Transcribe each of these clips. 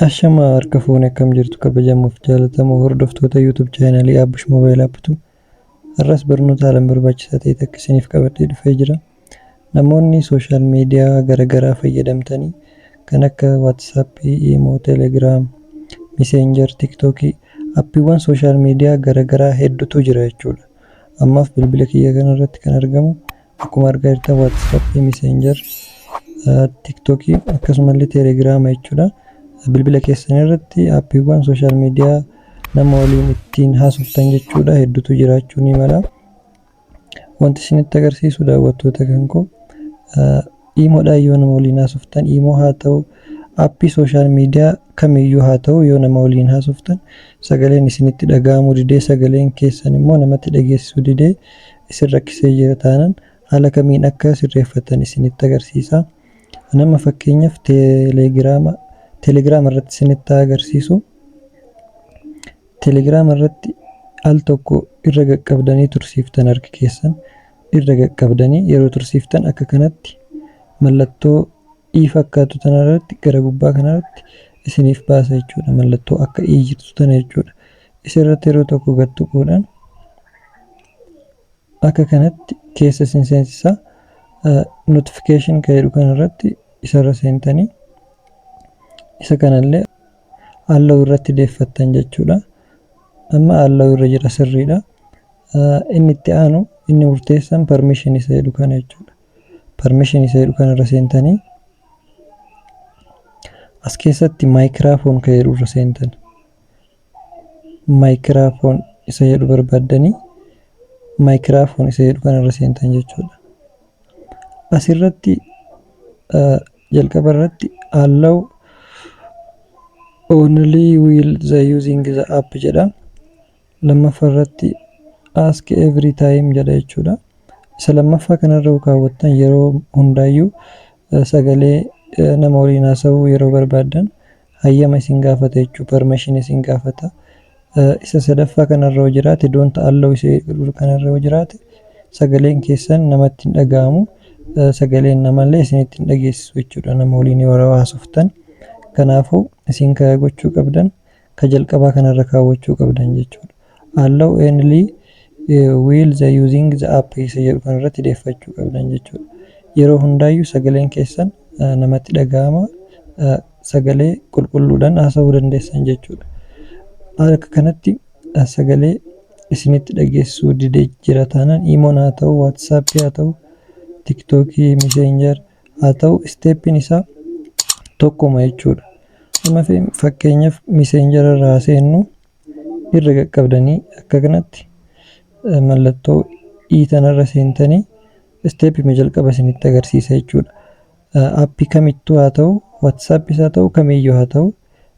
Ashamaa, harka fuune, akkam jirtu kabajamuuf jaalatamoo hordoftoota YouTube channelii Abbush Mobile Appitu? Har'as barnoota haalaan barbaachisaa ta'e takka isiniif qabadhee dhufee jira. Namoonni social media garaagaraa fayyadamtanii kan akka WhatsAppii, Imo, Telegram, Messenger, TikTokii, appiiwwan social media garaagaraa hedduutu jira jechuudha. Ammaaf bilbila kiyya kanarratti kan argamu akkuma argaa jirtan WhatsAppii, Messenger, TikTokii akkasumallee Telegrama jechuudha. Bilbila keessan irratti appiiwwan social media nama waliin ittiin haasoftan jechuudha hedduutu jiraachuu ni mala. Wanti isinitti agarsiisu, daawwattoota kan koo, Imodhaan yoo nama waliin haasoftan, Imo haa ta'u, appii social media kamiyyuu haa ta'u, yoo nama waliin haasoftan sagaleen isinitti dhaga'amuu didee, sagaleen keessan immoo namatti dhageessisuu didee isin rakkisee jira taanaan, haala kamiin akka sirreeffatan isinitti agarsiisa. Nama fakkeenyaaf Telegrama irratti isinitti agarsiisu. Telegrama irratti al tokko irra qaqqabdanii tursiiftan, harka keessan irra qaqqabdanii yeroo tursiiftan akka kanatti mallattoo i fakkaatu tanarratti gara gubbaa kanarratti isiniif baasa jechuudha. Mallattoo akka i jirtu tana jechuudha. Isirratti yeroo tokko gad tuquudhaan akka kanatti keessa isin seensisa. Notification kan jedhu kanarratti isarra seentanii isa kanallee allow irratti deeffattan jechuudha. Amma allow irra jira, sirriidha. Inni itti aanu, inni murteessan permission isa jedhu kana jechuudha. Permission isa jedhu kanarra seentanii as keessatti microphone kan jedhu irra seentan. Microphone isa jedhu barbaaddanii microphone isa jedhu kanarra seentan jechuudha. Asirratti jalqaba irratti "allow only while the using the app" jedha. Lammaffaa irratti "ask every time" jedha jechuudha. Isa lammaffaa kanarra kaawwattan yeroo hundaayyuu sagalee nama waliin haasa'uu yeroo barbaaddan hayyama isin gaafata jechuudha. Permission isin gaafata. Isa sadaffaa kanarra yoo jiraate, "don't allow" isa kanarra yoo jiraate, sagaleen keessan namatti hin dhaga'amu. Sagaleen namallee isinitti hin dhageessisu jechuudha nama waliin yeroo haasoftan. Kanaafuu isin ka gochuu qabdan ka jalqabaa kanarra kaawwachuu qabdan jechuudha. "Allow only while the using the app" isa jedhu kanarratti deeffachuu qabdan jechuudha. Yeroo hundaayyuu sagaleen keessan namatti dhaga'ama. Sagalee qulqulluudhaan haasa'uu dandeessan jechuudha. Akka kanatti sagalee isinitti dhageessisuu didee jira taanaan, Imon haa ta'u, WhatsAppii haa ta'u, TikTokii, Messenger haa ta'u, steppiin isaa tokkuma jechuudha. Amma fakkeenyaaf Messenger irraa seennu, irra qaqqabdanii akka kanatti mallattoo i tanarra seentanii steppii jalqaba isinitti agarsiisa jechuudha. Appii kamittuu haa ta'u, WhatsAppis haa ta'u, kamiyyuu haa ta'u,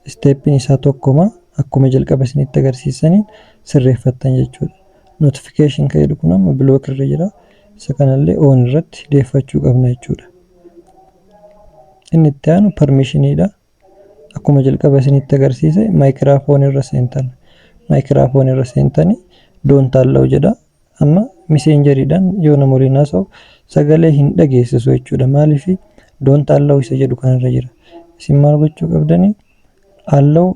steppiin isaa tokkuma. Akkuma jalqaba isinitti agarsiisaniin sirreeffattan jechuudha. Notification kan jedhu kun amma block irra jira. Isa kanallee on irratti deeffachuu qabna jechuudha. Inni itti aanu permissioniidha. Akkuma jalqaba isinitti agarsiise microphone irra seentan. Microphone irra seentanii "don't allow" jedha. Amma Messengeriidhaan yoo nama waliin haasa'u sagalee hin dhageessisu jechuudha. Maaliif? "Don't allow" isa jedhu kanarra jira. Isin maal gochuu qabdanii? "Allow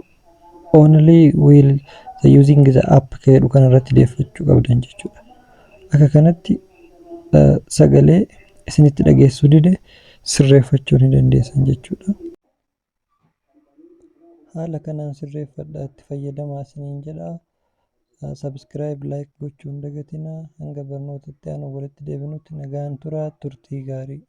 only while the using the app" kan jedhu kanarratti deeffachuu qabdan jechuudha. Akka kanatti sagalee isinitti dhageessisuu dide sirreeffachuu ni dandeessan jechuudha. Haala kanaan sirreeffadhaa, itti fayyadamaa isiniin jedha. Subscribe, like gochuu hin dagatinaa. Hanga barnoota itti aanu walitti deebinutti nagaan turaa, turtii gaarii.